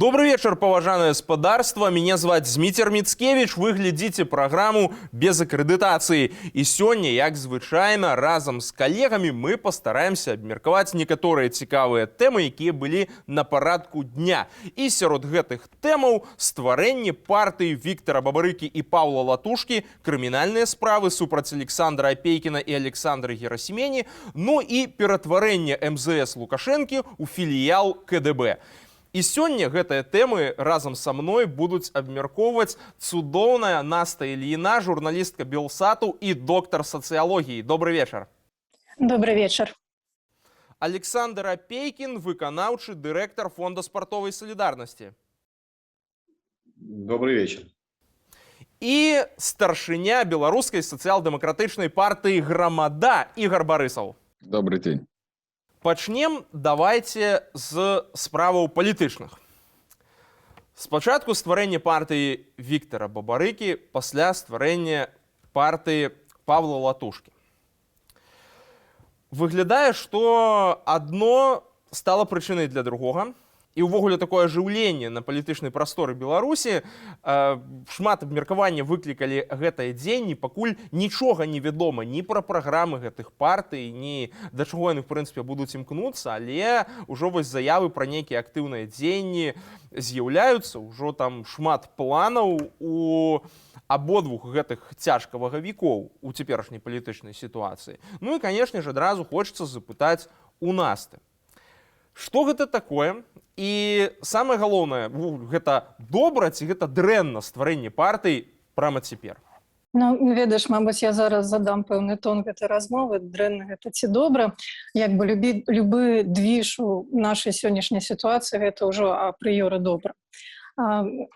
Добры вечар, паважанае спадарства. Мяне зваць Зміцер Міцкевіч. Вы глядзіце праграму «Без акрэдытацыі». І сёння, як звычайна, разам з калегамі мы пастараемся абмеркаваць некаторыя цікавыя тэмы, якія былі на парадку дня. І сярод гэтых тэмаў стварэнне партыі Віктара Бабарыкі і Паўла Латушкі, крымінальныя справы супраць Александра Апейкіна і Александры Герасімені, ну і ператварэнне МЗС Лукашэнкі ў філіял КДБ. І сёння гэтыя тэмы разам са мной будуць абмяркоўваць цудоўная Наста Ільіна, журналістка Белсату і доктар сацыялогіі. Добры вечар. Добры вечар. Александр Апейкін, выканаўчы дырэктар Фонда спартовай салідарнасці. Добрый вечер. І старшыня Беларускай сацыял-дэмакратычнай партыі «Грамада» Ігар Барысаў. Добрый день. Пачнем давайте з справаў палітычных. Спачатку стварэнне партыі Віктара Бабарыкі, пасля стварэння партыі Павла Латушкі. Выглядае, што адно стала прычынай для другога. І ўвогуле такое ажыўленне на палітычнай прасторы Беларусі, шмат абмеркавання выклікалі гэтыя дзеянні, пакуль нічога не вядома ні пра праграмы гэтых партый, ні да чаго яны в прынцыпе будуць імкнуцца, але ўжо вось заявы пра нейкія актыўныя дзеянні з'яўляюцца, ўжо там шмат планаў у абодвух гэтых цяжкавагавікоў у цяперашняй палітычнай сітуацыі. Ну і, канешне ж, адразу хочацца запытаць у Насты. Што гэта такое? І самае галоўнае, гэта добра ці гэта дрэнна, стварэнне партый прама цяпер? Ну, ведаеш, мабыць, я зараз задам пэўны тон гэтай размовы: дрэнна гэта ці добра. Як бы любы движ у нашай сённяшняй сітуацыі — гэта ўжо апрыёры добра.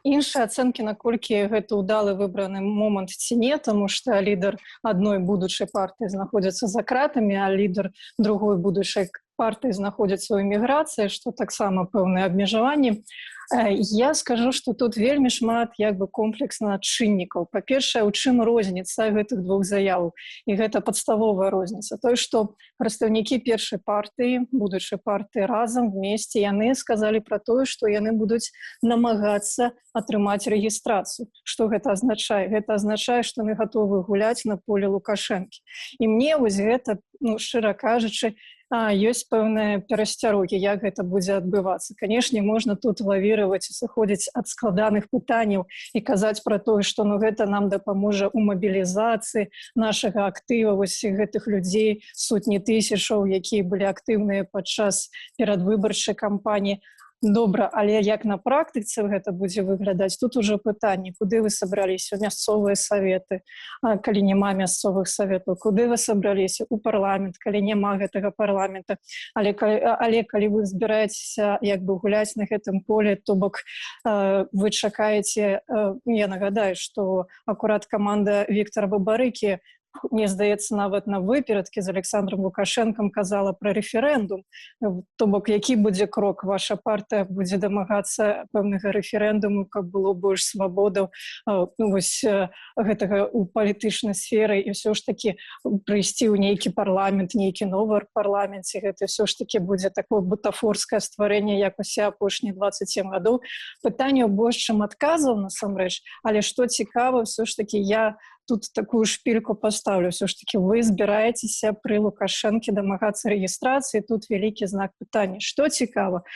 Іншыя ацэнкі, наколькі гэта ўдалы выбраны момант ці не, таму што лідар адной будучай партыі знаходзіцца за кратамі, а лідар другой будучай партыі знаходзіцца ў эміграцыі, што таксама пэўныя абмежаванні. Я скажу, што тут вельмі шмат як бы комплексна чыннікаў. Па-першае, у чым розніца гэтых двух заяваў? І гэта падставовая розніца. Той, што прадстаўнікі першай партыі, будучай партыі «Разам», «Вместе», яны сказалі пра тое, што яны будуць намагацца атрымаць рэгістрацыю. Што гэта азначае? Гэта азначае, што яны гатовы гуляць на поле Лукашэнкі. І мне вось гэта, ну, шчыра кажучы, ёсць пэўныя перасцярогі, як гэта будзе адбывацца. Канешне, можна тут лавіраваць і сыходзіць ад складаных пытанняў і казаць пра тое, што, ну, гэта нам дапаможа ў мабілізацыі нашага актыва, вось гэтых людзей, сотні тысячаў, якія былі актыўныя падчас перадвыбарчай кампаніі. Добра, але як на практыцы гэта будзе выглядаць, тут уже пытанне: куды вы сабраліся, у мясцовыя саветы, калі няма мясцовых саветаў, куды вы сабраліся, у парламент, калі няма гэтага парламента? Але калі вы збіраецеся як бы гуляць на гэтым поле, то бок вы чакаеце, я нагадаю, што акурат каманда Віктора Бабарыкі, мне здаецца, нават на выперадкі з Александром Лукашэнкам казала пра рэферэндум. То бок які будзе крок? Ваша партыя будзе дамагацца пэўнага рэферэндуму, каб было больш свабодаў, ну, вось гэтага у палітычнай сферы, і ўсё ж такі прыйсці ў нейкі парламент, нейкі новы парламент, ці гэта ўсё ж такі будзе такое бутафорскае стварэнне, як усе апошнія 27 гадоў? Пытанне больш, чым адказаў, насамрэч. Але што цікава, ўсё ж такі я тут такую шпильку поставлю: все ж таки вы збіраецеся пры Лукашэнке дамагацца рэгістрацыі, тут вялікі знак пытання. Што цікава,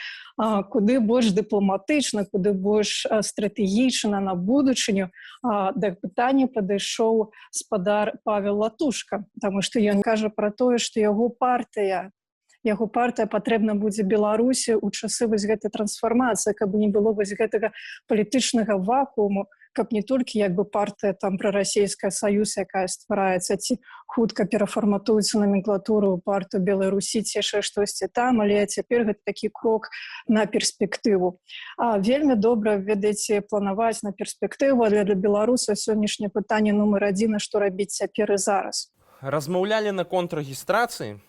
куды больш дыпламатычна, куды больш стратэгічна на будучыню да пытання падышоў спадар Павел Латушка, потому что ён кажа пра тое, што яго партыя патрэбна будзе Беларусі ў часы вось гэтай трансфармацыі, каб не было вось гэтага палітычнага вакууму, каб не толькі як бы партыя там прарасійская «Саюз», якая ствараецца ці хутка перафарматуецца наменклатуру партыю Беларусі, ці яшчэ штосьці там, але цяпер гэта такі крок на перспектыву. Вельмі добра, ведаеце, планаваць на перспектыву, але для беларуса сённяшняе пытанне нумар адзін: што рабіць цяпер і зараз? Размаўлялі наконт рэгістрацыі.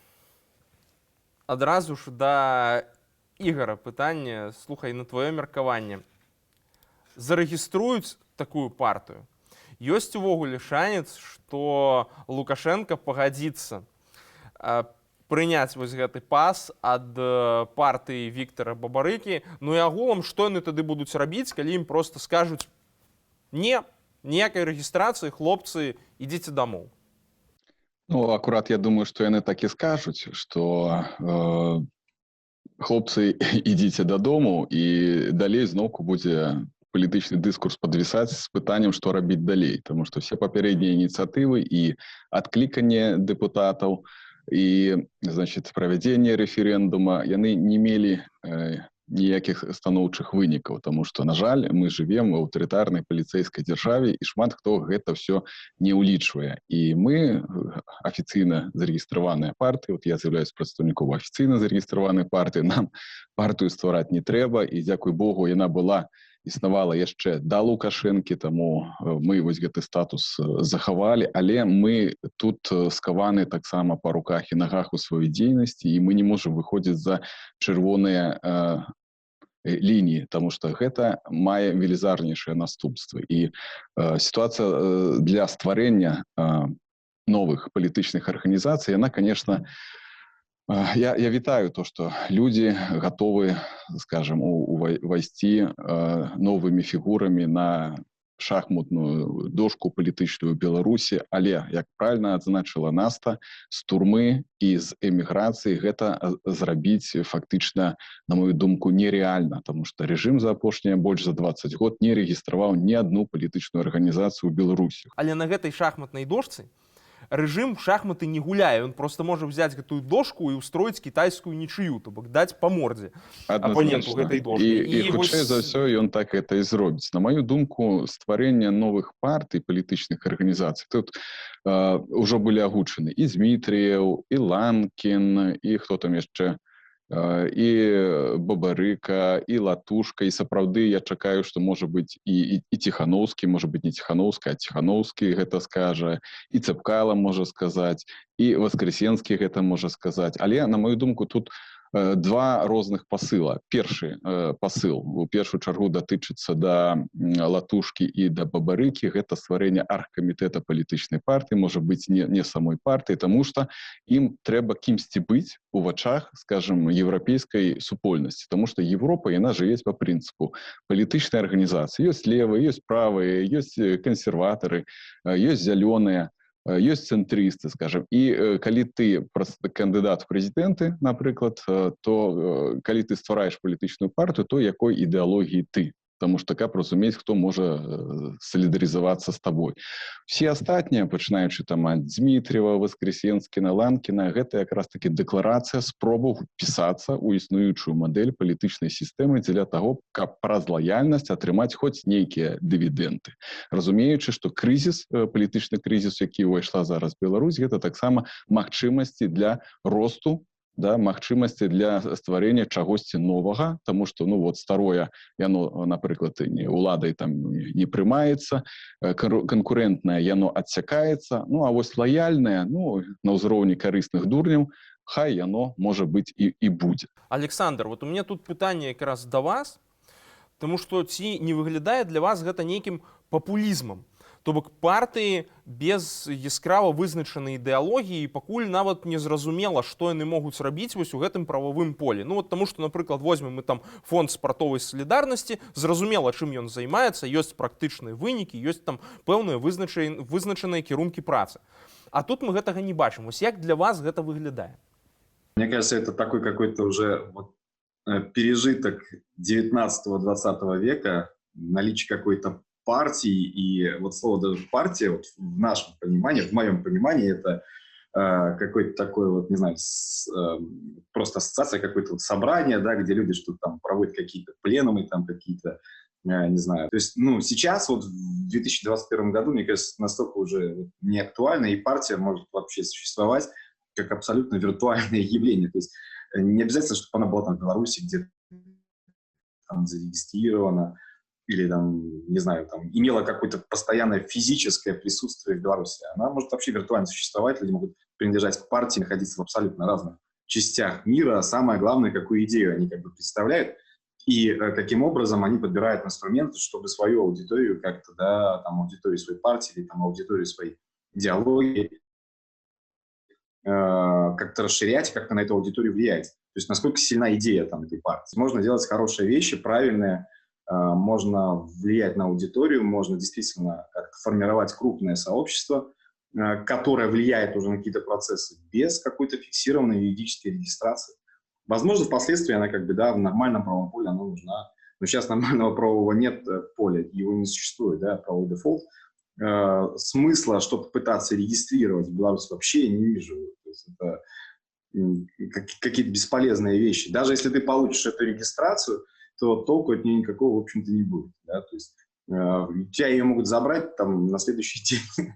Адразу ж да Ігара пытанне. Слухай, на твоё меркаванне, зарэгіструюць такую партыю? Ёсць увогуле шанец, што Лукашэнка пагадзіцца Прыняць вось гэты пас ад партыі Віктора Бабарыкі? Ну і агулам, што яны тады будуць рабіць, калі ім просто скажуць: «Не, ніякай рэгістрацыі, хлопцы, ідзіце дамоў»? Ну, акурат я думаю, што яны так і скажуць, што хлопцы, ідзіце дадому, і далей зноўку будзе палітычны дыскурс падвісаць з пытаннем, што рабіць далей, тому што все папярэднія ініцыятывы і адкліканне дэпутатаў, і, значит, правядзенне рэферэндума, яны не мелі ніякіх станоўчых вынікаў, тому что, на жаль, мы живем в аўтарытарнай паліцэйскай дзяржаве, і шмат хто гэта все не ўлічвае. І мы, афіцыйна зарэгістраваная партыя, вот я з'яўляюсь прадстаўніком афіцыйна зарэгістраванай партыі, нам партыю ствараць не трэба, і дзякуй Богу, яна была, існавала яшчэ да Лукашэнкі, таму мы вось гэты статус захавалі. Але мы тут скаваны таксама па руках і нагах у сваёй дзейнасці, і мы не можем выходзіць за чырвоныя лініі, тому что гэта мае велізарнейшыя наступствы. І сітуацыя для стварэння новых палітычных арганізацый, яна, конечно, я вітаю то, что люди готовы, скажем, увайсці новымі фігурамі на шахматную дошку палітычную Беларусі, але, як правильно адзначыла Наста, з турмы і з эміграцыі гэта зрабіць фактычна, на мою думку, нереальна, тому что режим за апошнія больш за 20 год не рэгістраваў ні адну палітычную арганізацыю ў Беларусі. Але на гэтай шахматнай дошцы рэжым шахматы не гуляе, он просто можа взять гэтую дошку і устроить китайскую ничью, то бок даць па мордзе апаненту гэтай дошкі. І хутчэй за ўсё ён так это і зробіць. На маю думку, стварэнне новых партый, палітычных арганізацый, тут ўжо былі агучаны і Змітрыеў, і Ланкін, і хто там яшчэ, і Бабарыка, і Латушка, і сапраўды я чакаю, што, можа быць, і Ціхановскі, можа быць, не Ціхановска, а Ціхановскі гэта скажа, і Цапкала можа сказаць, і Васкрасенскі гэта можа сказаць. Але, на мою думку, тут два розных посыла. Першы посыл у першую чаргу датычыцца да Латушкі і да Бабарыкі, гэта стварэнне аргкамітэта палітычнай партыі, можа быць, не самой партыі, тому что ім трэба кімсьці быць у вачах, скажем, еўрапейскай супольнасці, тому что Европа, яна жыве по прынцыпу палітычнай арганізацыі: ёсць левыя, ёсць правыя, ёсць кансерватары, ёсць зялёныя, ёсць цэнтрысты, скажем. І калі ты просто кандыдат в прэзідэнты, напрыклад, то калі ты ствараеш палітычную партыю, то якой ідэалогіі ты? Потому что каб разумець, хто можа салідарызавацца з табой. Все астатнія, пачынаючы там ад Дмітриева, Воскресенскіна, Ланкіна, гэта якраз таки дэкларацыя спробаў впісацца ў існуючую мадэль палітычнай сістэмы дзеля таго, каб праз лаяльнасць атрымаць хоць нейкія дывідэнты, разумеючы, што крызіс, палітычны крызіс, які ўвайшла зараз Беларусь, гэта таксама магчымасці для росту, да, магчымасці для стварэння чагосьці новага, тому что, ну вот, старое, яно, напрыклад, не уладай там не прымаецца, канкурэнтнае, яно адсякаецца, ну а вось лаяльнае, ну, на ўзроўні карысных дурняў, хай яно, можа быць, і будзе. Александр, вот у меня тут пытанне якраз да вас, тому что ці не выглядае для вас гэта нейкім папулізмам? То бок партыі без яскрава вызначанай ідэалогіі, пакуль нават не зразумела, што яны могуць рабіць вось у гэтым прававым полі. Ну вот таму што, напрыклад, возьмем мы там Фонд спартовай салідарнасці, зразумела, чым ён займаецца, ёсць практычныя вынікі, ёсць там пэўныя вызначаныя кірункі працы. А тут мы гэтага не бачым. Вось як для вас гэта выглядае? Мне кажется, это такой какой-то уже вот пережиток 19-20 века, наличие какой-то партии, и вот слово даже партия, вот в нашем понимании, в моем понимании, это какой-то такой вот, не знаю, просто ассоциация, какое-то вот собрание, да, где люди что-то там проводят, какие-то пленумы, там какие-то, не знаю. То есть, ну, сейчас вот в 2021 году, мне кажется, настолько уже вот не актуально, и партия может вообще существовать как абсолютно виртуальное явление. То есть не обязательно, чтобы она была там в Беларуси где-то там зарегистрирована или там, не знаю, там, имела какое-то постоянное физическое присутствие в Беларуси. Она может вообще виртуально существовать, люди могут принадлежать к партии, находиться в абсолютно разных частях мира. Самое главное, какую идею они как бы представляют и каким образом они подбирают инструменты, чтобы свою аудиторию как-то, да, там, аудиторию своей партии или там аудиторию своей идеологии как-то расширять, как-то на эту аудиторию влиять. То есть насколько сильна идея там этой партии. Можно делать хорошие вещи, правильные, можно влиять на аудиторию, можно действительно как-то формировать крупное сообщество, которое влияет уже на какие-то процессы без какой-то фиксированной юридической регистрации. Возможно, впоследствии она как бы, да, в нормальном правовом поле она нужна. Но сейчас нормального правового нет поля, его не существует, да, правовой дефолт. Смысла что-то пытаться регистрировать в Беларуси вообще я не вижу. То есть это какие-то бесполезные вещи. Даже если ты получишь эту регистрацию, то толку от нее никакого, в общем-то, не будет. Да? То есть тебя ее могут забрать там на следующий день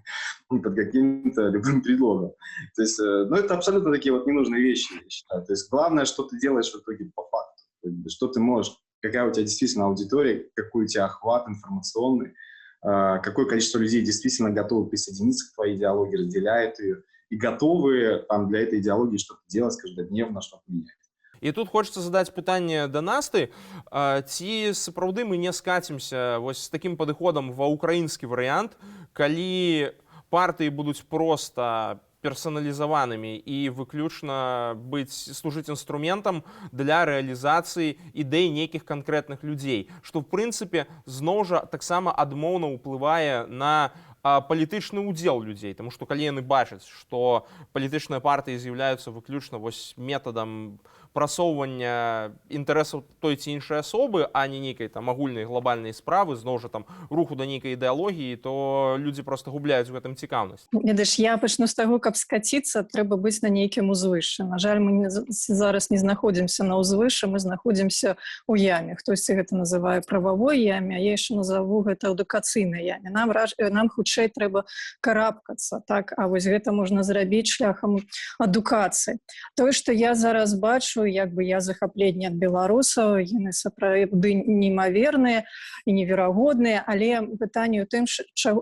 под каким-то любым предлогом. То есть, ну, это абсолютно такие вот ненужные вещи, я считаю. То есть главное, что ты делаешь в итоге по факту. Что ты можешь, какая у тебя действительно аудитория, какой у тебя охват информационный, какое количество людей действительно готовы присоединиться к твоей идеологии, разделяют ее и готовы там для этой идеологии что-то делать каждодневно, что-то менять. І тут хочется задаць пытанне да Насты: ці сапраўды мы не скацімся вось з такім падыходам ва ўкраінскі варыянт, калі партыі будуць проста персаналізаванымі і выключна быць служыць інструментам для рэалізацыі ідэй нейкіх канкрэтных людзей, што в прынцыпе зноў жа таксама адмоўна ўплывае на палітычны ўдзел людзей, таму што калі яны бачаць, што палітычныя партыі з'яўляюцца выключна вось метадам прасоўвання інтарэсаў той ці іншай асобы, а не нейкай там агульнай глобальнай справы, зноў жа там руху да нейкай ідэалогіі, то людзі просто губляюць у гэтым цікаўнасць. Ведаеш, я пачну з таго, каб скаціцца, трэба быць на нейкім узвышшы. На жаль, мы зараз не знаходзімся на ўзвышы, мы знаходзімся ў яме. Хтосьці гэта называе прававой яме, а я яшчэ назову гэта адукацыйнай яме. Нам хутчэй трэба карабкацца, так? А вось гэта можна зрабіць шляхам адукацыі. Тое, што я зараз бачу, як бы я захапленне ад беларусаў, яны сапраўды неймаверныя і неверагодныя, але пытанне ў тым,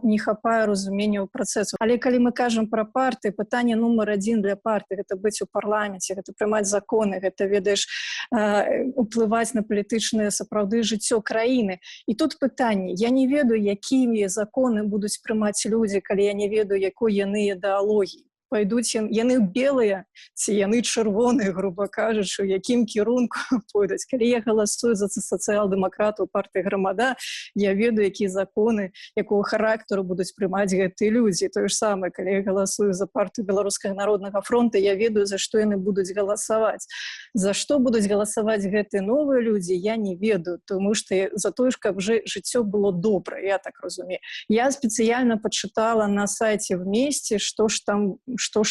не хапае разумення ў працэсу. Але калі мы кажам пра партыі, пытанне нумар адзін для партыі — гэта быць у парламенце, гэта прымаць законы, гэта, ведаеш, уплываць на палітычнае сапраўды жыццё краіны. І тут пытанне: я не ведаю, якія законы будуць прымаць людзі, калі я не ведаю, якой яны ідэалогіі пойдуць, яны белыя ці яны чырвоныя, грубо кажучы, у якім кірунку пойдуць. Калі я галасую за сацыял-дэмакратаў, партыі «Грамада», я ведаю, якія законы, якого характару будуць прымаць гэтыя людзі. Тое ж самае, калі я галасую за партыю Беларускага народнага фронта, я ведаю, за што яны будуць галасаваць. За што будуць галасаваць гэтыя новыя людзі, я не ведаю, тому что за тое ж, каб жыццё было добра, я так разумею. Я спецыяльна пачытала на сайте «Вместе», что ж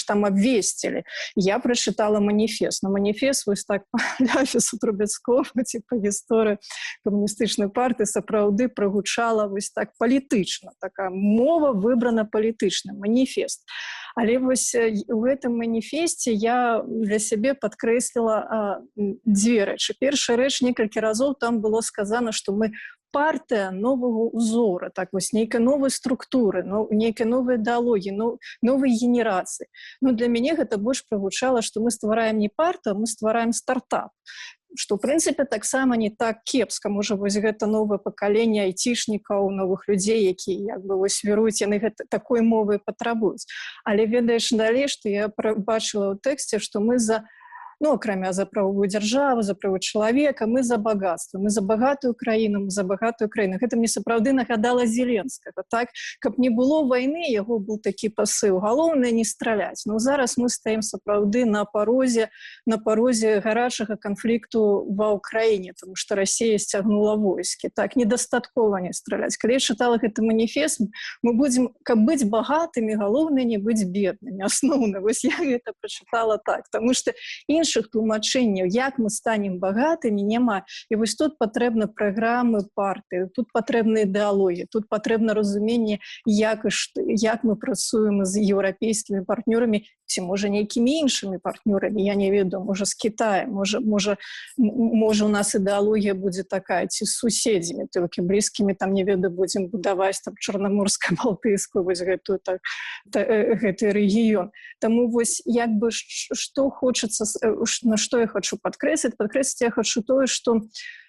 там абвесцілі. Я прачытала маніфест. На маніфест вось так па Ляпісу, Трубецкому ці па гісторыі камуністычнай партыі сапраўды прагучала вось так палітычна, такая мова выбрана палітычна, маніфест. Але вось у гэтым маніфесце я для сябе падкрэсліла дзве рэчы. Першая рэч: некалькі разоў там было сказана, што мы партыя новага узора, так вось, нейкай новай структуры, ну, нейкай новай ідэалогіі, ну, новай генерацыі. Ну, для мяне гэта больш прагучала, што мы ствараем не партыю, мы ствараем стартап, что в прынцыпе таксама не так кепска. Можа, вось гэта новае пакаленне айцішнікаў, новых людзей, якія як бы вось віруюць, яны гэта такой мовы патрабуюць. Але, ведаеш, далей, што я бачыла ў тэксце, што мы за, ну, акрамя за правовую дзяржаву, за правы чалавека, мы за багатство, мы за багатую краіну, мы за багатую краіну. Гэта мне сапраўды нагадала Зеленскага, так? Каб не было вайны, яго был такі пасыл: галоўнае не страляць. Но зараз мы стаім сапраўды на парозе гарачага канфлікту ва Ўкраіне, тому что Россия сцягнула войскі. Так, недастаткова не страляць. Калі я чытала гэты маніфест, мы будзем, каб быць багатымі, галоўнае не быць беднымі, асноўна. Вось я гэта прачытала так, тому что іншых тлумачэнняў, як мы станем багатымі, няма. І вось тут патрэбна праграмы партыі, тут патрэбна ідэалогія, тут патрэбна разуменне, як мы працуем з еўрапейскімі партнёрамі ці, можа, нейкімі іншымі партнёрамі, я не ведаю, можа, з Китаем, можа, у нас ідэалогія будзе такая, ці з суседзямі, толькі блізкімі, там, не ведаю, будзем будаваць там чарнаморска-балтыйскую вось гэтую так гэты рэгіён. Таму вось як бы што хочацца, на што я хочу падкрэсліць я хочу тое, что,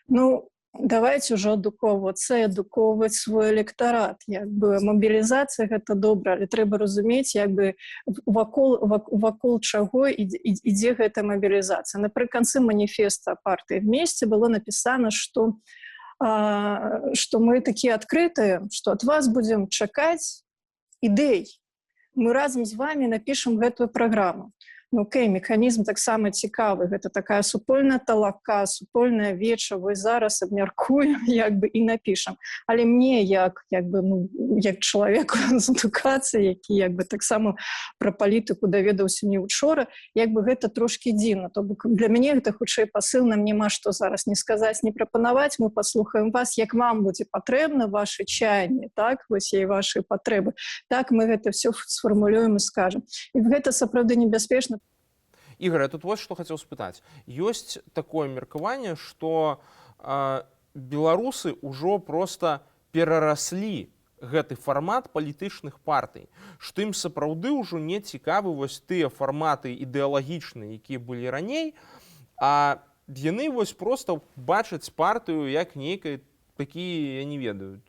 ну Давайте ўжо адукоўвацца, адукоўваць свой электарат. Як бы мабілізацыя — гэта добра, але трэба разумець, як бы вакол чаго ідзе гэта мабілізацыя. Напрыканцы маніфеста партыі «Вместе» было напісана, что мы такія адкрытыя, что от вас будзем чакаць ідэй, мы разам з вами напишем гэтую праграму. Ну, окей, механізм таксама цікавы: гэта такая супольная талака, супольная веча, вось зараз абмяркуем як бы і напишем. Але мне як бы, ну, як чалавеку з адукацыі, які як бы таксама пра палітыку даведаўся не учора, як бы гэта трошки дзіўна. То бок для мяне гэта хутчэй пасыл: нам няма што зараз не сказаць, не прапанаваць, мы паслухаем вас, як вам будзе патрэбна, ваши чаянні, так вось, і ваши патрэбы, так мы гэта все сфармулюем і скажем. І гэта сапраўды небяспечна. Ігор, я тут вот что хотел спытаць. Ёсць такое меркаванне, что беларусы ўжо просто перараслі гэты фармат палітычных партый, што ім сапраўды ўжо не цікавы вось тыя фарматы ідэалагічныя, якія былі раней, а яны вось просто бачаць партыю як нейкай такі, я не ведаю,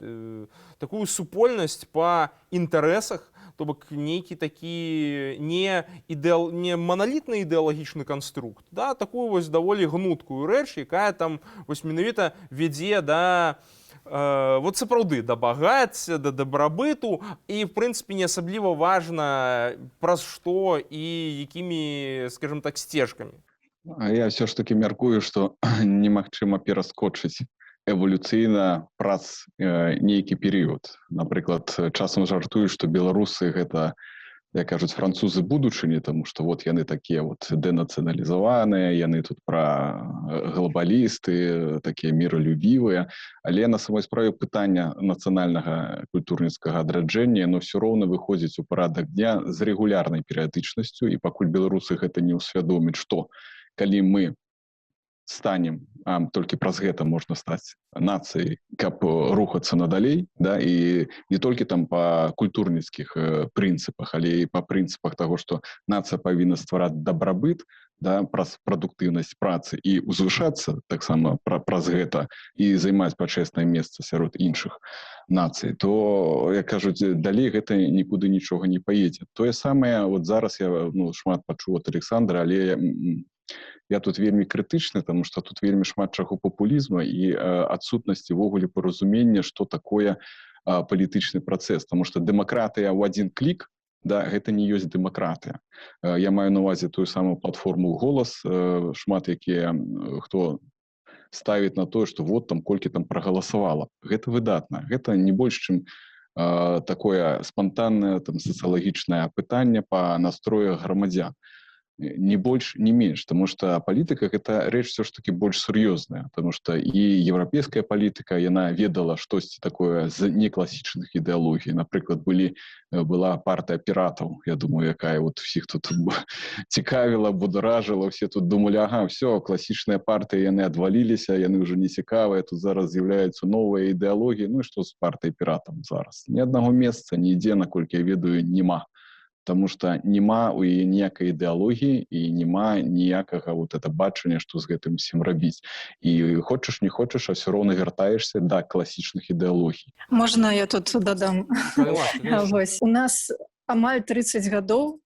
такую супольнасць па інтарэсах, то бок нейкі такі не маналітны ідэалагічны канструкт, да, такую вось даволі гнуткую рэч, якая там вось менавіта вядзе да вот сапраўды да багацця, да дабрабыту, і в прынцыпе не асабліва важна, праз што і якімі, скажем так, сцежкамі. А я все ж таки мяркую, что немагчыма пераскочыць эвалюцыйна праз нейкі перыяд. Напрыклад, часам жартую, што беларусы — гэта, як кажуць, французы будучыні, тому что вот яны такія вот дэнацыяналізаваныя, яны тут пра глобалісты, такія міралюбівыя. Але на самой справе пытання нацыянальнага культурніцкага адраджэння, но все роўна выходзіць у парадак дня з рэгулярнай перыядычнасцю. І пакуль беларусы гэта не ўсвядоміць, што калі мы станем, толькі праз гэта можна стаць нацыяй, каб рухацца надалей, да, і не толькі там па культурніцкіх прынцыпах, але і па прынцыпах таго, што нацыя павінна ствараць дабрабыт, да, праз прадуктыўнасць працы і узвышацца таксама праз гэта і займаць пачэснае месца сярод іншых нацый, то, як кажуць, далей гэта нікуды нічога не паедзе. Тое самае вот зараз я, ну, шмат пачуў от Александра, але я тут вельмі крытычны, тому что тут вельмі шмат чаго папулізма і адсутнасці увогуле паразумення, что такое палітычны працэс, тому что дэмакратыя ў один клік, да, гэта не ёсць дэмакратыя. Я маю на увазе тую самую платформу «Голас», шмат якія хто ставіць на тое, что вот там колькі там прагаласавала. Гэта выдатна, гэта не больш чым такое спонтанное там сацыялагічнае пытанне па настроях грамадзян, не больш, не менш, тому что палітыка — гэта рэч все ж таки больш сур'ёзная, потому что і еўрапейская палітыка, яна ведала штосьці такое з некласічных ідэалогій. Напрыклад, была партыя піратаў, я думаю, якая вот всех тут цікавіла, бударажыла. Все тут думали: ага, все, класічныя партыі, яны адваліліся, яны уже не цікавыя, тут зараз з'яўляюцца новыя ідэалогіі. Ну і что з партыяй піратам зараз? Ні аднаго месца нідзе, наколькі я ведаю, няма, потому что няма у яе ніякай ідэалогіі і няма ніякага вот это бачання, что з гэтым усім рабіць. І хочаш не хочаш, а все роўна вяртаешься да класічных ідэалогій. Можна я тут дадам? Вось, у нас амаль 30 гадоў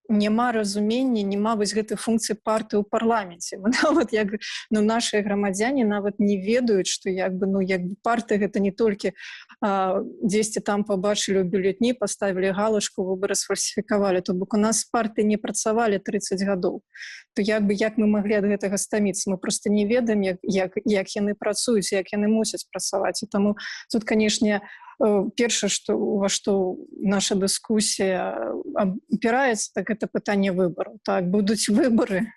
няма разумення, няма вось гэтай функцыі партыі ў парламенце. Мы нават, як, ну, наши грамадзяне нават не ведаюць, что як бы, ну, як бы партыя — гэта не толькі дзесьці там побачылі ў бюлетні, поставили галочку, выборы сфальсіфікавалі. То бок у нас партыі не працавалі 30 гадоў, то як бы як мы маглі ад гэтага стаміцца? Мы просто не ведаем, як яны працуюць, як яны мусяць працаваць. І таму тут, канешне, першае, что ва што наша дыскусія опіраецца, так это пытанне выбару. Так, будуць выборы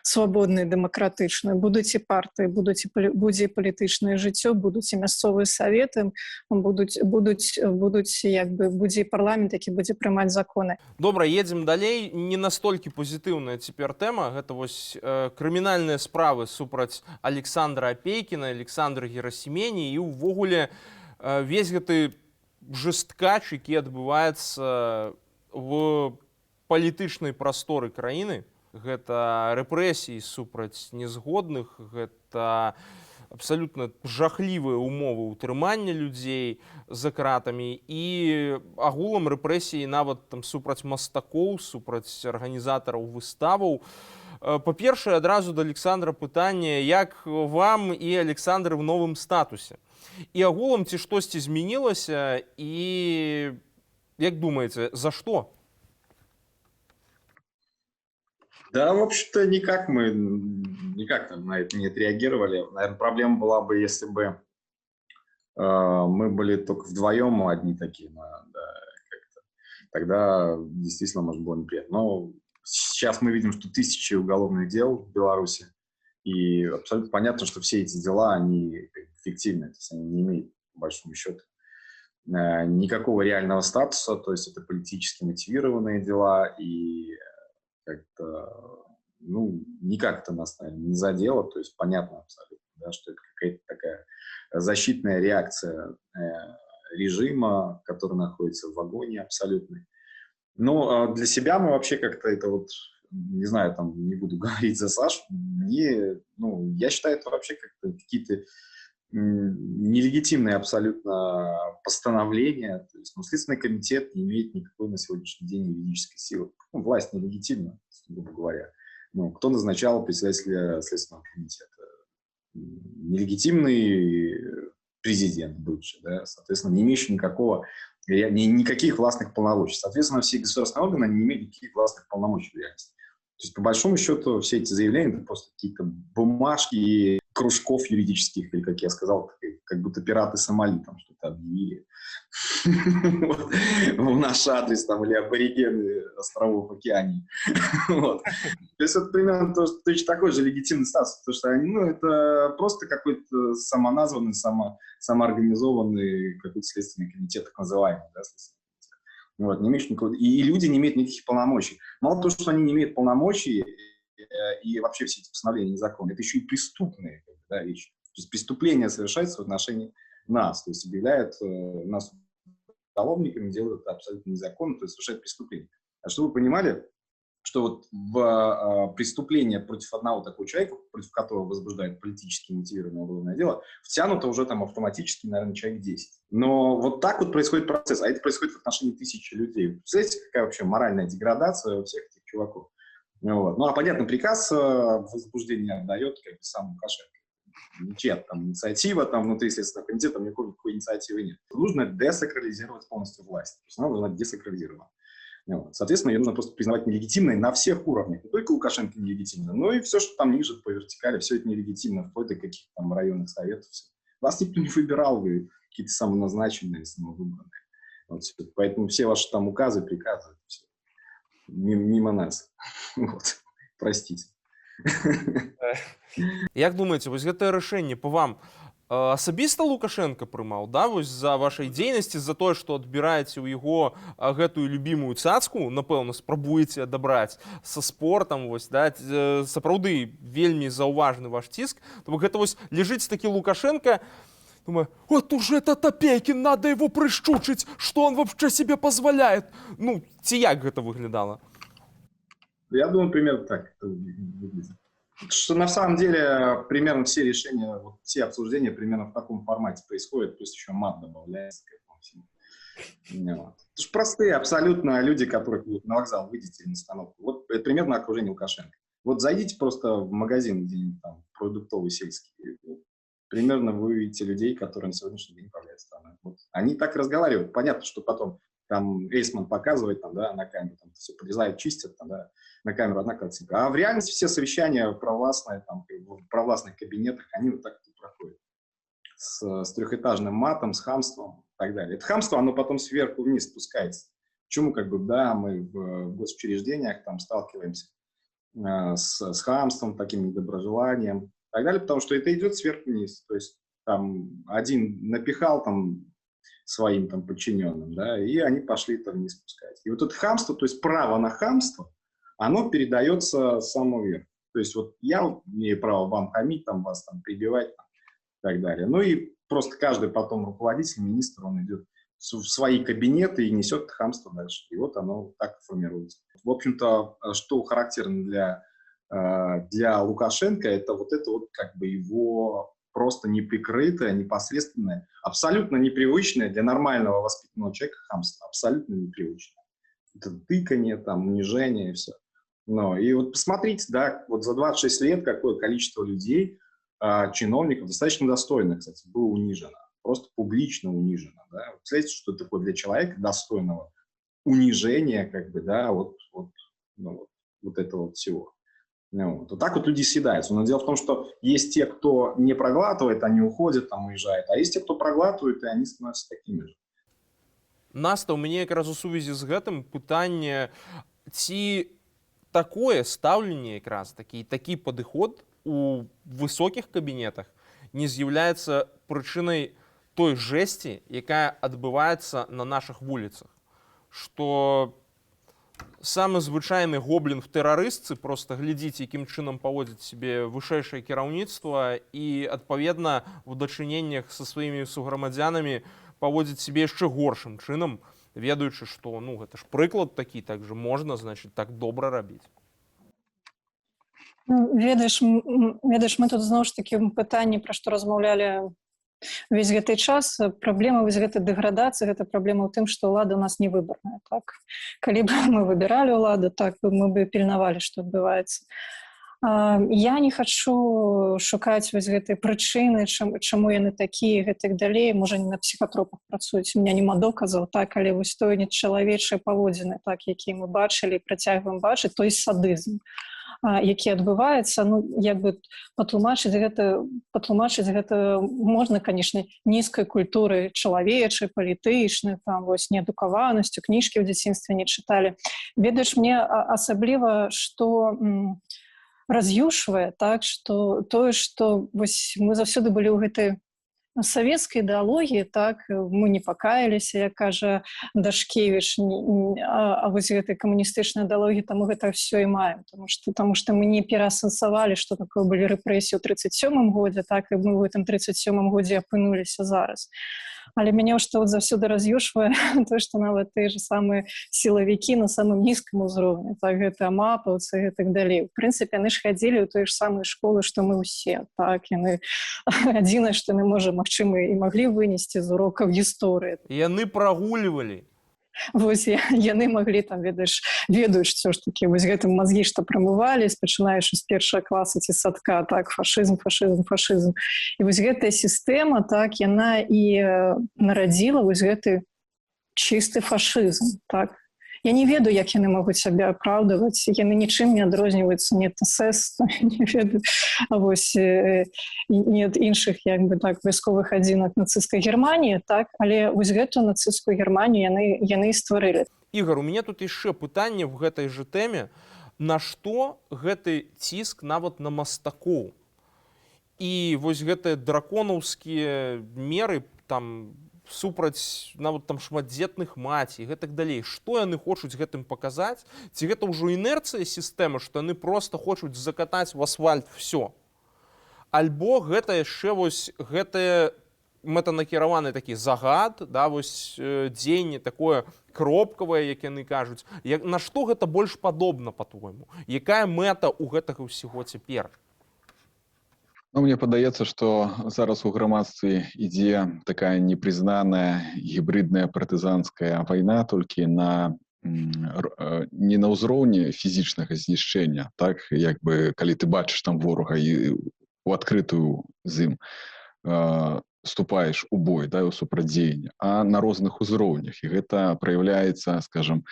свабодныя, дэмакратычныя, будуць і партыі, будуць і будзе палітычнае жыццё, будуць і мясцовыя саветы, будуць як бы будзе і парламент, які будзе прымаць законы. Добра, едзем далей. Не настолькі пазітыўная цяпер тэма. Гэта вось крымінальныя справы супраць Александра Апейкіна, Александра Герасімені і ўвогуле весь гэты жесткач, які адбываецца в палітычнай прасторы краіны. Гэта рэпрэсіі супраць незгодных, гэта Абсалютна жахлівыя умовы ўтрымання людзей за кратамі і агулам рэпрэсіі нават там супраць мастакоў, супраць арганізатараў выставаў. Па-першае, адразу да Александра пытанне: як вам і Александр в новым статусе? І агулам, ці штосьці змянілася і, як думаеце, за што? Да, в общем-то, никак мы никак на это не отреагировали. Наверное, проблема была бы, если бы мы были только вдвоем одни такие, да, как-то. Тогда действительно, может, было неприятно. Но сейчас мы видим, что тысячи уголовных дел в Беларуси, и абсолютно понятно, что все эти дела, они фиктивные, то есть они не имеют, по большому счету, никакого реального статуса, то есть это политически мотивированные дела, и как-то, ну, никак это нас, наверное, не задело, то есть понятно абсолютно, да, что это какая-то такая защитная реакция режима, который находится в агонии абсолютной. Но для себя мы вообще как-то это вот, не знаю, там, не буду говорить за Сашу, не, ну, я считаю, это вообще как-то какие-то нелегитимные абсолютно постановления. То есть, ну, Следственный комитет не имеет никакой на сегодняшний день юридической силы. Ну, власть нелегитимна, грубо говоря. Ну, кто назначал председателя Следственного комитета? Нелегитимный президент бывший, да, соответственно, не имеющий никаких властных полномочий. Соответственно, все государственные органы не имеют никаких властных полномочий в реальности. То есть, по большому счету, все эти заявления – это просто какие-то бумажки кружков юридических, или, как я сказал, как будто пираты Сомали там что-то объявили в наш адрес, там, или аборигены островов Океании. То есть это примерно точно такой же легитимный статус, потому что они, ну, это просто какой-то самоназванный, самоорганизованный какой-то следственный комитет, так называемый, да, следственный комитет. Вот, не имеешь никакого... И люди не имеют никаких полномочий. Мало того, что они не имеют полномочий, и вообще все эти постановления незаконные, это еще и преступные, да, вещи. То есть преступления совершаются в отношении нас, то есть объявляют нас уголовниками, делают это абсолютно незаконно, то есть совершают преступление. А чтобы вы понимали, что вот в преступление против одного такого человека, против которого возбуждают политически мотивированное уголовное дело, втянуто уже там автоматически, наверное, человек 10. Но вот так вот происходит процесс, а это происходит в отношении тысячи людей. Представляете, какая вообще моральная деградация у всех этих чуваков? Вот. Ну, а понятно, приказ возбуждения отдает как бы сам Лукашенко. Ничья там инициатива, там внутри Следственного комитета никакой инициативы нет. Нужно десакрализировать полностью власть. То есть она должна быть десакрализирована. Вот. Соответственно, ее нужно просто признавать нелегитимной на всех уровнях. Не только Лукашенко нелегитимно, но и все, что там ниже по вертикали, все это нелегитимно, вплоть до каких-то там районных советов. Все. Вас никто не выбирал, вы какие-то самоназначенные, самовыбранные. Вот, все. Поэтому все ваши там указы, приказы, все мимо нас. Вот. Простите. Як думаеце, вось гэтае рашэнне по вам асабіста Лукашенко прымаў, да, вось за вашай дзейнасці, за тое, што адбіраеце ў яго гэтую любімую цацку, напэўна, спрабуеце адабраць са спортам, вось, да, сапраўды вельмі заўважны ваш ціск. То бок гэта вось лежыць такі Лукашенко, думаю: вот уже этот Опекин, надо его прищучить, что он вообще себе позволяет. Ну, ці як гэта выглядала? Я думаю, примерно так это выглядит. Что на самом деле примерно все решения, вот, все обсуждения примерно в таком формате происходят, плюс еще мат добавляется к этому всему. Вот. Это же простые абсолютно люди, которых вы на вокзал выйдете или на остановку. Вот это примерно окружение Лукашенко. Вот зайдите просто в магазин где-нибудь там, продуктовый, сельский, вот, примерно вы увидите людей, которые на сегодняшний день управляют страной. Вот. Они так разговаривают. Понятно, что потом там Эйсман показывает, там, да, на камеру, там все подрезают, чистят, там, да, на камеру одна картинка. А в реальности все совещания провластные, там, в провластных кабинетах, они вот так вот проходят. С трехэтажным матом, с хамством и так далее. Это хамство, оно потом сверху вниз спускается. Почему, как бы, да, мы в госучреждениях там сталкиваемся с хамством, таким недоброжеланием и так далее, потому что это идет сверху вниз. То есть там один напихал там своим там подчиненным, да, и они пошли там вниз спускать. И вот это хамство, то есть право на хамство, оно передается с самого верха. То есть вот я имею право вам хамить, там, вас там прибивать, там, и так далее. Ну и просто каждый потом руководитель, министр, он идет в свои кабинеты и несет хамство дальше. И вот оно так формируется. В общем-то, что характерно для Лукашенко, это вот как бы его просто неприкрытое, непосредственное, абсолютно непривычное для нормального воспитанного человека хамство, абсолютно непривычное. Это тыканье, там, унижение и все. Но, и вот посмотрите, да, вот за 26 лет какое количество людей, чиновников, достаточно достойных, кстати, было унижено. Просто публично унижено. Да? Представляете, что это такое для человека достойного унижения, как бы, да, вот, вот, ну, вот этого вот всего. Ну, вот. Вот так вот люди съедаются. Но дело в том, что есть те, кто не проглатывает, они уходят, там уезжают, а есть те, кто проглатывает, и они становятся такими же. Наста, у мяне якраз у сувязі з гэтым пытанне: ці такое стаўленне, якраз такі падыход у высокіх кабінетах не з'яўляецца прычынай той жэсці, якая адбываецца на нашых вуліцах, что самы звычайны гоблін в тэрарыстцы просто глядзіць, якім чынам паводзіць сябе вышэйшае кіраўніцтва, і, адпаведна, у дачыненнях са сваімі суграмадзянамі паводзіць сябе яшчэ горшым чынам, ведаючы, што, ну, гэта ж прыклад такі, так же можна, значит, так добра рабіць? Ну, ведаеш, мы тут зноў ж такі пытанні, пра што размаўлялі увесь гэты час. Праблема вось гэтай дэградацыі, гэта праблема ў тым, што ўлада у нас не выбарная. Так, калі б мы выбіралі ўладу, так мы бы пільнавалі, што адбываецца. Я не хачу шукаць вось гэтай прычыны, чаму яны такія, гэтак далей, можа, не на псіхатропах працуюць, у меня няма доказаў, так, але вось той нечалавечыя паводзіны, так, якія мы бачылі, працягваем бачыць, той садызм, які адбываецца, ну, як бы патлумачыць гэта можна, конечно, нізкай культуры чалавечай, палітычнай, там вось неадукаванасцю, кніжкі ў дзяцінстве не чыталі. Ведаеш, мне асабліва што раз'юшвае, так, что тое, что вось мы заўсёды былі ў гэтай савецкай ідэалогіі, так, мы не пакаяліся, як кажа Дашкевич, а вось гэтай камуністычнай ідэалогіі, таму гэта все і маем, потому что мы не пераасэнсавалі, что такое былі рэпрэсіі ў 37 годзе, так, і мы в этом 37 годзе апынуліся зараз. Але мяне што вот заўсёды раз'юшвае то, что нават тыя же самыя сілавікі на самым нізкім узроўні, так, гэта амапаўцы, гэтак далей, в прынцыпе, яны ж хадзілі ў той ж самыя школы, што мы ўсе, так, яны адзінае, што яны, можа, магчыма, і маглі вынесці з урокаў гісторыі. Яны прагульвалі. Вось яны маглі там, ведаеш, ведаюць все ж таки, вось гэтым мазгі што прамывалі, пачынаеш з першага класа ці садка, так, фашызм, фашызм, фашызм. І вось гэтая сістэма, так, яна і нарадзіла вось гэты чысты фашызм, так. Я не ведаю, як яны могуць сябе апраўдваць, яны нічым не адрозніваюцца не СС, не ведаю, вось не ад іншых, як бы так, вайсковых адзінак нацысцкай Германіі, так, але вось гэту нацысцкую Германію яны стварылі. Ігар, у мяне тут яшчэ пытанне в гэтай жа тэме: на што гэты ціск нават на мастакоў і вось гэтыя драконаўскія меры там супраць нават там шматдзетных маці і гэтак далей? Што яны хочуць гэтым паказаць? Ці гэта ўжо інерцыя сістэмы, што яны просто хочуць закатаць в асфальт все, альбо гэта яшчэ вось гэтае мэтанакіраваны такі загад, да, вось дзеянне такое кропкавае, як яны кажуць? Як, на што гэта больш падобна, по-твойму, якая мэта у гэтага ўсяго цяпер? Ну, мне падаецца, што зараз у грамадстве ідзе такая непрызнаная гібрыдная партызанская вайна, толькі на не на ўзроўні фізічнага знішчэння, так, як бы калі ты бачыш там ворага і у адкрытую з ім ступаеш у бой, да, у супрацьдзеянне, а на розных узроўнях. І гэта праяўляецца, скажем,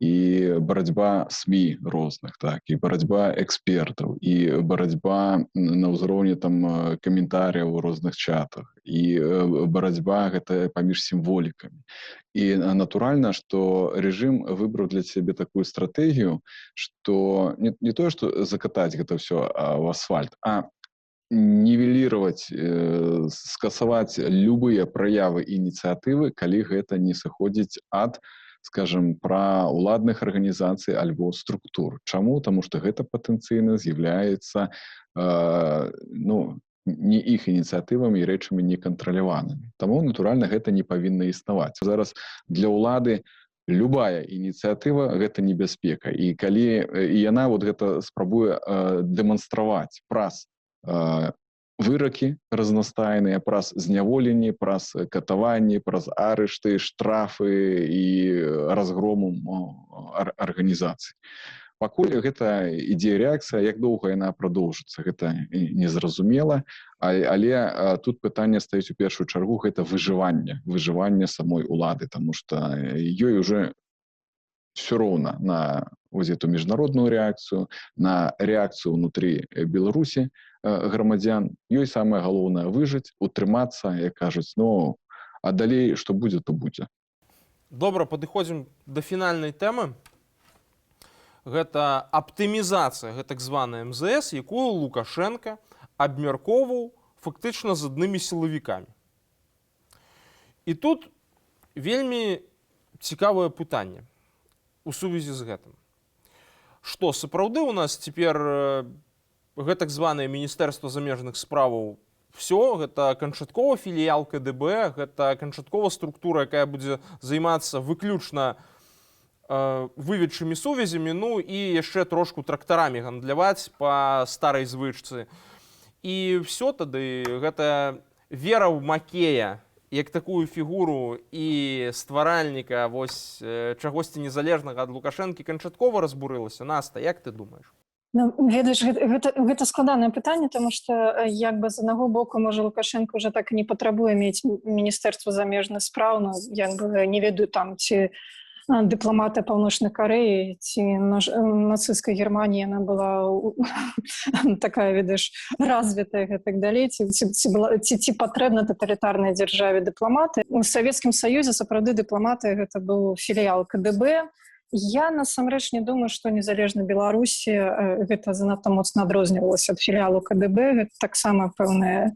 і барацьба СМІ розных, так, і барацьба экспертаў, і барацьба на ўзроўні там каментарыяў у розных чатах, і барацьба гэта паміж сімволікамі. І натуральна, что рэжым выбраў для сябе такую стратэгію, что не тое что закатаць гэта все в асфальт, а нівелировать, скасаваць любыя праявы ініцыятывы, калі гэта не сыходзіць ад, скажем, пра уладных арганізацый альбо структур. Чаму? Таму что гэта патэнцыйна з'яўляецца ну, не іх ініцыятывамі і рэчамі некантраляванымі. Таму, натуральна, гэта не павінна існаваць. Зараз для ўлады любая ініцыятыва — гэта небяспека, і калі і яна вот гэта спрабуе дэманстраваць праз выракі разнастайныя, праз зняволенні, праз катаванні, праз арышты, штрафы і разгрому арганізацый. Пакуль гэта ідзе рэакцыя, як доўга яна прадоўжыцца, гэта незразумела, але тут пытанне стаіць у першую чаргу, гэта выжыванне самой улады, таму што ёй уже все роўна на вось эту міжнародную рэакцыю, на рэакцыю ўнутры Беларусі грамадзян. Ёй самае галоўнае выжыць, утрымацца, як кажуць, ну, а далей што будзе, то будзе. Добра, падыходзім да фінальнай тэмы. Гэта аптымізацыя гэтак званая МЗС, якую Лукашэнка абмяркоўваў фактычна з аднымі сілавікамі. І тут вельмі цікавае пытанне у сувязі з гэтым. Што сапраўды у нас цяпер гэтак званае міністэрства замежных справаў все гэта канчаткова філіял КДБ, гэта канчаткова структура, якая будзе займацца выключна выведчымі сувязямі, ну і яшчэ трошку трактарамі гандляваць па старай звычцы. І все тады гэта вера ў Макея як такую фігуру і стваральніка вось чагосьці незалежнага ад Лукашэнкі канчаткова разбурылася. Наста, як ты думаеш? Ну, ведаеш, гэта складанае пытанне, тому что як бы з аднаго боку, можа, Лукашэнка уже так і не патрабуе мець міністэрства замежных спраў, ну, як бы не ведаю, там ці дыпламаты Паўночнай Карэі ці нацысцкай Германіі яна была такая, ведаеш, развітая, гэтак далей, ці патрэбна таталітарнай дзяржаве дыпламаты. У Савецкім Саюзе сапраўды дыпламаты гэта быў філіял КДБ. Я насамрэч не думаю, што незалежна Беларусі гэта занадта моцна адрознівалася ад філіалу КДБ, гэта таксама пэўныя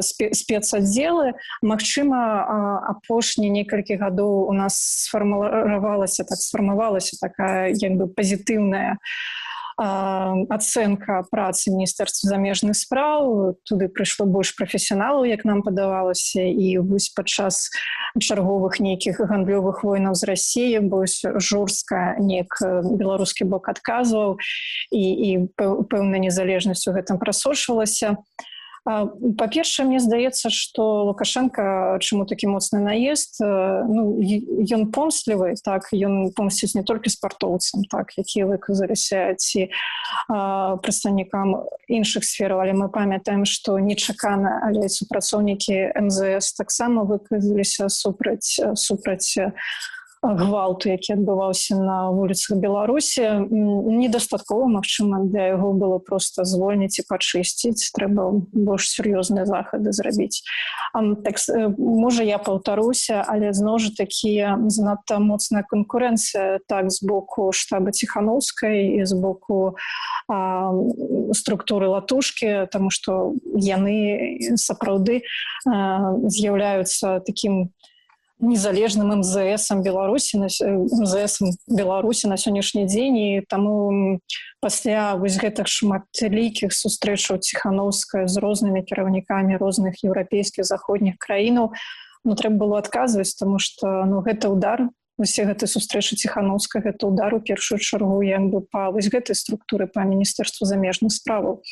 спецаддзелы. Магчыма, апошні некалькі гадоў у нас сфармавалася такая як бы пазітыўная ацэнка працы міністэрства замежных спраў, туды прыйшло больш прафесіяналаў, як нам падавалася, і вось падчас чарговых нейкіх гандлёвых войнаў з Расіяй больш жорстка неяк беларускі бок адказваў, і пэўная незалежнасць у гэтым прасочвалася. Па-першае, мне здаецца, што Лукашэнка, чаму такі моцны наезд, ну, ён помслівы, так, ён помсціць не толькі спартоўцам, так, якія выказаліся, ці прадстаўнікам іншых сфераў, але мы памятаем, што нечакана, але супрацоўнікі МЗС таксама выказаліся супраць гвалту, які адбываўся на вуліцах Беларусі. Недастаткова, магчыма, для яго было проста звольніць і пачысціць, трэба больш сур'ёзныя захады зрабіць. Так, можа, я паўтаруся, але зноў жа такі занадта моцная канкурэнцыя, так, з боку штаба Ціханаўскай і з боку структуры Латушкі, таму што яны сапраўды з'яўляюцца такім незалежным МЗСом Беларусі на МЗСом Беларусі на сённяшні дзень, і таму пасля вось гэтых шматлікіх сустрэчаў Ціханаўская з рознымі кіраўнікамі розных еўрапейскіх, заходніх краінаў, ну, трэба было адказваць, тому што, ну, гэта удар, усе гэты сустрэчы Ціханаўскай, гэта удар у першую чаргу як бы па вось гэтай структуры, па міністэрству замежных справаў.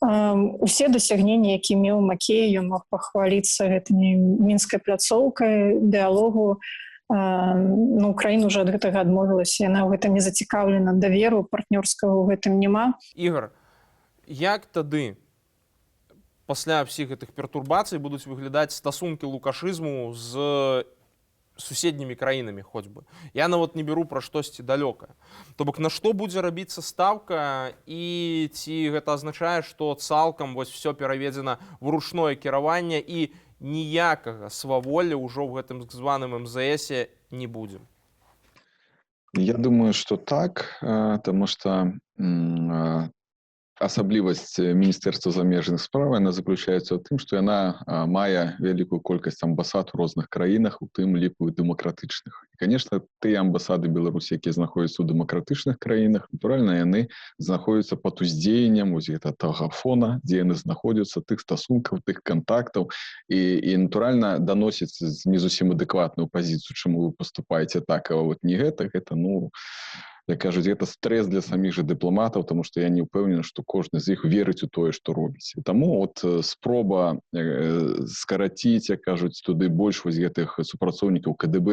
Усе дасягненні, які меў Макей, ён мог пахваліцца гэтымі мінскай пляцоўкай дыалогу. Ну, Украіна уже ад гэтага адмовілася, яна ў гэтым не зацікаўлена, даверу партнёрскага ў гэтым няма. Ігар, як тады пасля ўсіх гэтых пертурбацый будуць выглядаць стасункі лукашызму з суседнімі краінамі хоць бы? Я нават не беру пра штосьці далёкае. То бок на што будзе рабіцца стаўка і ці гэта азначае, што цалкам вось всё пераведзена в ручное кіраванне і ніякага сваволля ўжо ў гэтым званым МЗСе не будзе? Я думаю, что так, потому что асаблівасць міністэрства замежных спраў, яна заключаецца ў тым, што яна мае вялікую колькасць амбасад у розных краінах, у тым ліку і дэмакратычных. І, конечно, тыя амбасады Беларусі, якія знаходзяцца ў дэмакратычных краінах, натуральна, яны знаходзяцца пад уздзеяннем вось гэта таго фона, дзе яны знаходзяцца, тых стасункаў, тых кантактаў, і натуральна даносіць не зусім адэкватную пазіцыю, чаму вы паступаеце так, а вот не гэта, ну, Як кажуць, гэта стрэс для саміх жа дыпламатаў, тому что я не ўпэўнены, што кожны з іх верыць у тое, што робіць. І таму от спроба скараціць, як кажуць, туды больш вось гэтых супрацоўнікаў КДБ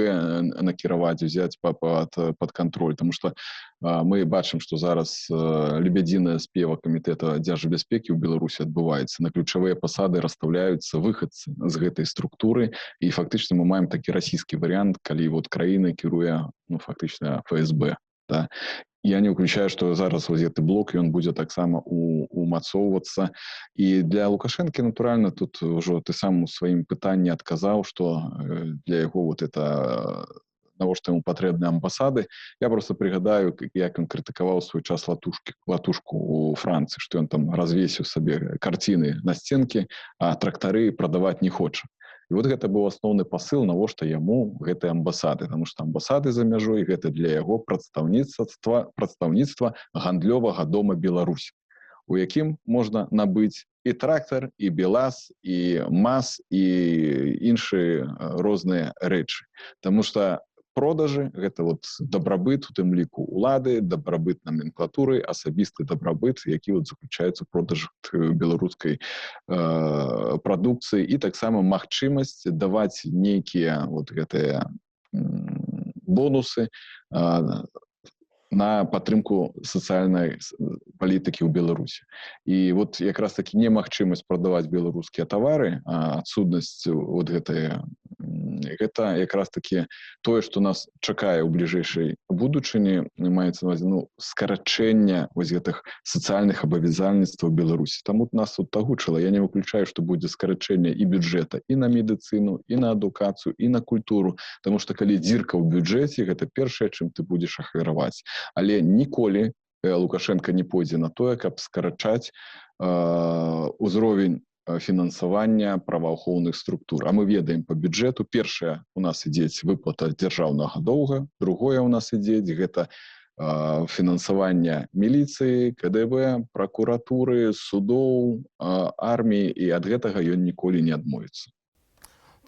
накіраваць, взять пад кантроль, тому что мы бачым, што зараз лебядзіная спева камітэта дзяржбяспекі ў Беларусі адбываецца, на ключавыя пасады расстаўляюцца выхадцы з гэтай структуры, і фактычна мы маем такі расійскі варыянт, калі вот краіна кіруе, ну, фактычна ФСБ. Да. Я не ўключаю, што зараз вось гэты блок, ён будзе таксама умацоўвацца. І для Лукашэнкі, натуральна, тут ўжо ты сам у сваім пытанні адказаў, што для яго вот это, навошта яму патрэбны амбасады. Я просто прыгадаю, як ён крытыкаваў свой час Латушку у Францыі, што ён там развесіў сабе карціны на сценке, а трактары прадаваць не хоча. І вот гэта быў асноўны пасыл, навошта яму гэтыя амбасады, потому что амбасады за мяжой — гэта для яго прадстаўніцтва гандлёвага дома Беларусь, у якім можна набыць і трактар, і БелАЗ, і МАЗ, і іншыя розныя рэчы. Таму что продажы — гэта вот дабрабыт, у тым ліку улады, дабрабыт наменклатуры, асабісты дабрабыт, які вот заключаецца ў продажах беларускай прадукцыі, і таксама магчымасць даваць нейкія вот гэтыя бонусы на падтрымку сацыяльнай палітыкі ў Беларусі. І вот якраз таки немагчымасць прадаваць беларускія тавары, а адсутнасць вот гэтая, гэта якраз таки тое, што нас чакае ў бліжэйшай будучыні, маецца на увазе, ну, скарачэння вось гэтых сацыяльных абавязальніцтваў Беларусі. Таму нас тут агучыла, я не выключаю, што будзе скарачэнне і бюджэта і на медыцыну, і на адукацыю, і на культуру, таму што калі дзірка ў бюджэце, гэта першае, чым ты будзеш ахвяраваць. Але ніколі Лукашенко не пойдзе на тое, каб скарачаць узровень фінансавання праваахоўных структур. А мы ведаем по бюджэту: першае, у нас ідзе выплата дзяржаўнага доўга, другое, у нас ідзе гэта фінансаванне міліцыі, КДБ, пракуратуры, судоў, арміі, і ад гэтага ён ніколі не адмовіцца.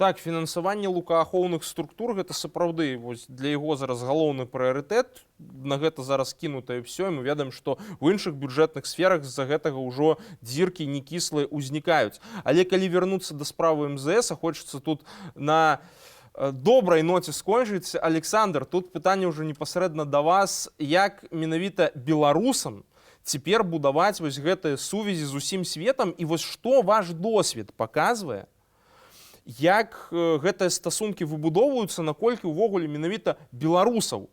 Так, фінансаванне лукаахоўных структур — гэта сапраўды вось для яго зараз галоўны прыярытэт. На гэта зараз кінутае ўсё. Мы ведаем, што ў іншых бюджэтных сферах з-за гэтага ўжо дзіркі не кіслыя ўзнікаюць. Але калі вярнуцца да справы МЗС, а хочацца тут на добрай ноце скончыць. Александр, тут пытанне ўжо непасрэдна да вас: як менавіта беларусам цяпер будаваць вось гэтыя сувязі з усім светам, і вось што ваш досвед паказвае, як гэтыя стасункі выбудоўваюцца, наколькі ўвогуле менавіта беларусаў,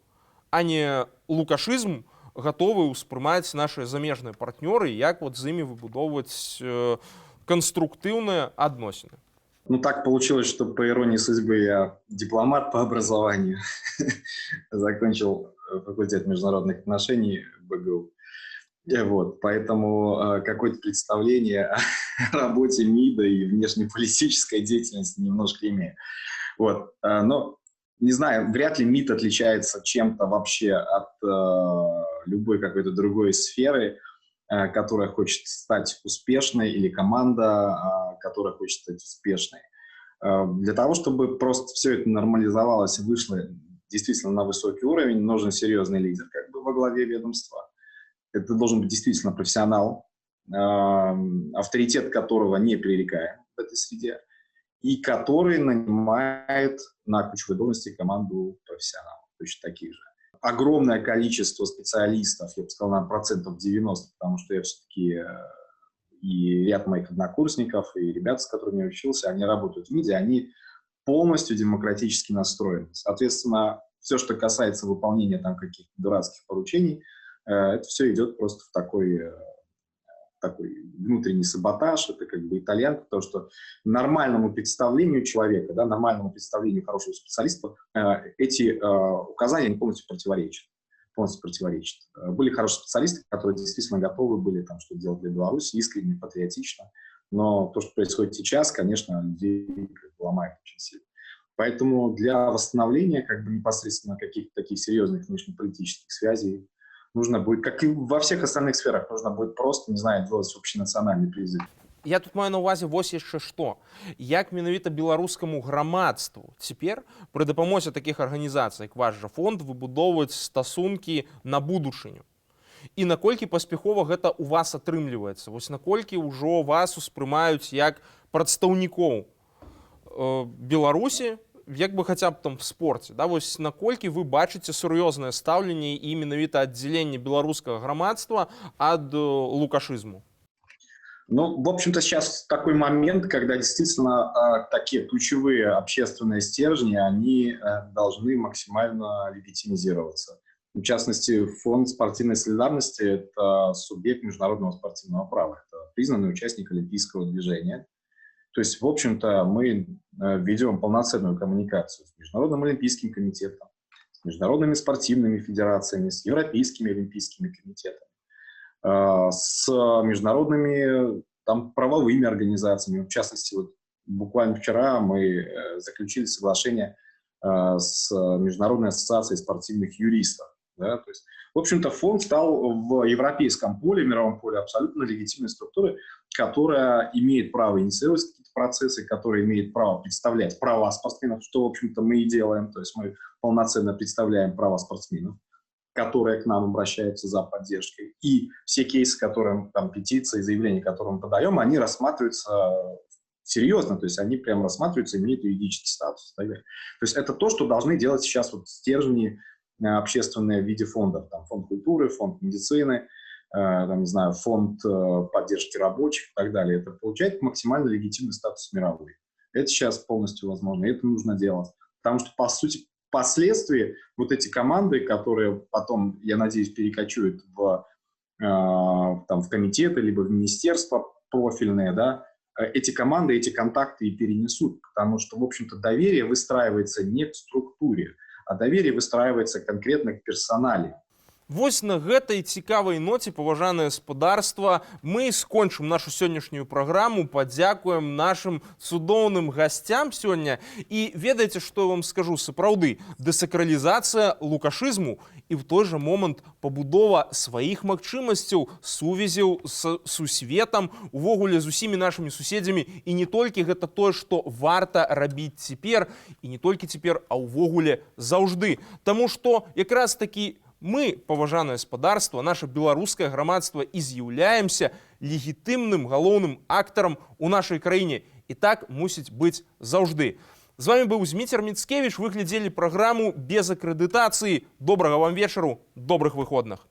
а не лукашызм, гатовы ўспрымаць нашыя замежныя партнёры, як вот з імі выбудоўваць канструктыўныя адносіны? Ну, так получилось, что, по иронии судьбы, я дипломат по образованию. Закончил факультет международных отношений БГУ. Вот, поэтому какое-то представление о работе МИДа и внешнеполитической деятельности немножко имею. Вот, но не знаю, вряд ли МИД отличается чем-то вообще от любой какой-то другой сферы, которая хочет стать успешной, или команда, которая хочет стать успешной. Для того, чтобы просто все это нормализовалось и вышло действительно на высокий уровень, нужен серьезный лидер как бы во главе ведомства. Это должен быть действительно профессионал, авторитет которого не пререкаем в этой среде, и который нанимает на ключевой должности команду профессионалов, точно таких же. Огромное количество специалистов, я бы сказал, на процентов 90, потому что я все-таки и ряд моих однокурсников, и ребят, с которыми я учился, они работают в МИДе, они полностью демократически настроены. Соответственно, все, что касается выполнения там каких-то дурацких поручений, это все идет просто в такой внутренний саботаж, это как бы итальянка, потому что нормальному представлению человека, да, нормальному представлению хорошего специалиста эти указания, они полностью противоречат. Полностью противоречат. Были хорошие специалисты, которые действительно готовы были там что-то делать для Беларуси, искренне, патриотично, но то, что происходит сейчас, конечно, людей как бы ломает очень сильно. Поэтому для восстановления как бы непосредственно каких-то таких серьезных внешнеполитических связей нужно будет, как и во всех остальных сферах, нужно будет просто, не знаю, делать общенациональный призыв. Я тут маю на ўвазе вось яшчэ што: як менавіта беларускаму грамадству цяпер пры дапамозе такіх арганізацый, як ваш жа фонд, выбудоўваць стасункі на будучыню і наколькі паспяхова гэта у вас атрымліваецца? Вось наколькі ўжо вас успрымаюць як прадстаўнікоў Беларусі, як бы хаця б там в спорце, да? Вось наколькі вы бачыце сур'ёзнае стаўленне і менавіта аддзяленне беларускага грамадства ад лукашызму? Ну, в общем-то, сейчас такой момент, когда действительно такие ключевые общественные стержни, они должны максимально легитимизироваться. В частности, Фонд спортивной солидарности – это субъект международного спортивного права, это признанный участник олимпийского движения. То есть, в общем-то, мы ведем полноценную коммуникацию с Международным олимпийским комитетом, с международными спортивными федерациями, с европейскими олимпийскими комитетами, с международными там правовыми организациями. В частности, вот буквально вчера мы заключили соглашение с Международной ассоциацией спортивных юристов. Да? То есть, в общем-то, фонд стал в европейском поле, мировом поле абсолютно легитимной структурой, которая имеет право инициировать какие-то процессы, которая имеет право представлять права спортсменов, что, в общем-то, мы и делаем. То есть мы полноценно представляем права спортсменов, которые к нам обращаются за поддержкой. И все кейсы, которые, там, петиции, заявления, которые мы подаем, они рассматриваются серьезно, то есть они прям рассматриваются, имеют юридический статус. И так далее. То есть это то, что должны делать сейчас вот стержни общественные в виде фондов. Там фонд культуры, фонд медицины, там, не знаю, фонд поддержки рабочих и так далее. Это получает максимально легитимный статус мировой. Это сейчас полностью возможно, и это нужно делать. Потому что, по сути, впоследствии вот эти команды, которые потом, я надеюсь, перекочуют там, в комитеты либо в министерство профильные, да, эти команды, эти контакты и перенесут, потому что, в общем-то, доверие выстраивается не к структуре, а доверие выстраивается конкретно к персонале. Вось на гэтай цікавай ноце, паважанае спадарства, мы скончым нашу сённяшнюю праграму, падзякуем нашым цудоўным гасцям сёння. І ведаеце, што я вам скажу? Сапраўды, дэсакралізацыя лукашызму і в той жа момант пабудова сваіх магчымасцяў, сувязяў з сусветам, увогуле з усімі нашымі суседзямі і не толькі, гэта тое, што варта рабіць цяпер, і не толькі цяпер, а ўвогуле заўжды. Таму што якраз такі мы, паважанае спадарства, наша беларускае грамадства, і з'яўляемся легітымным галоўным актарам у нашай краіне. І так мусіць быць заўжды. З вами быў Зміцер Міцкевіч, вы глядзелі праграму «Без акрэдытацыі». Добрага вам вечару, добрых выходных.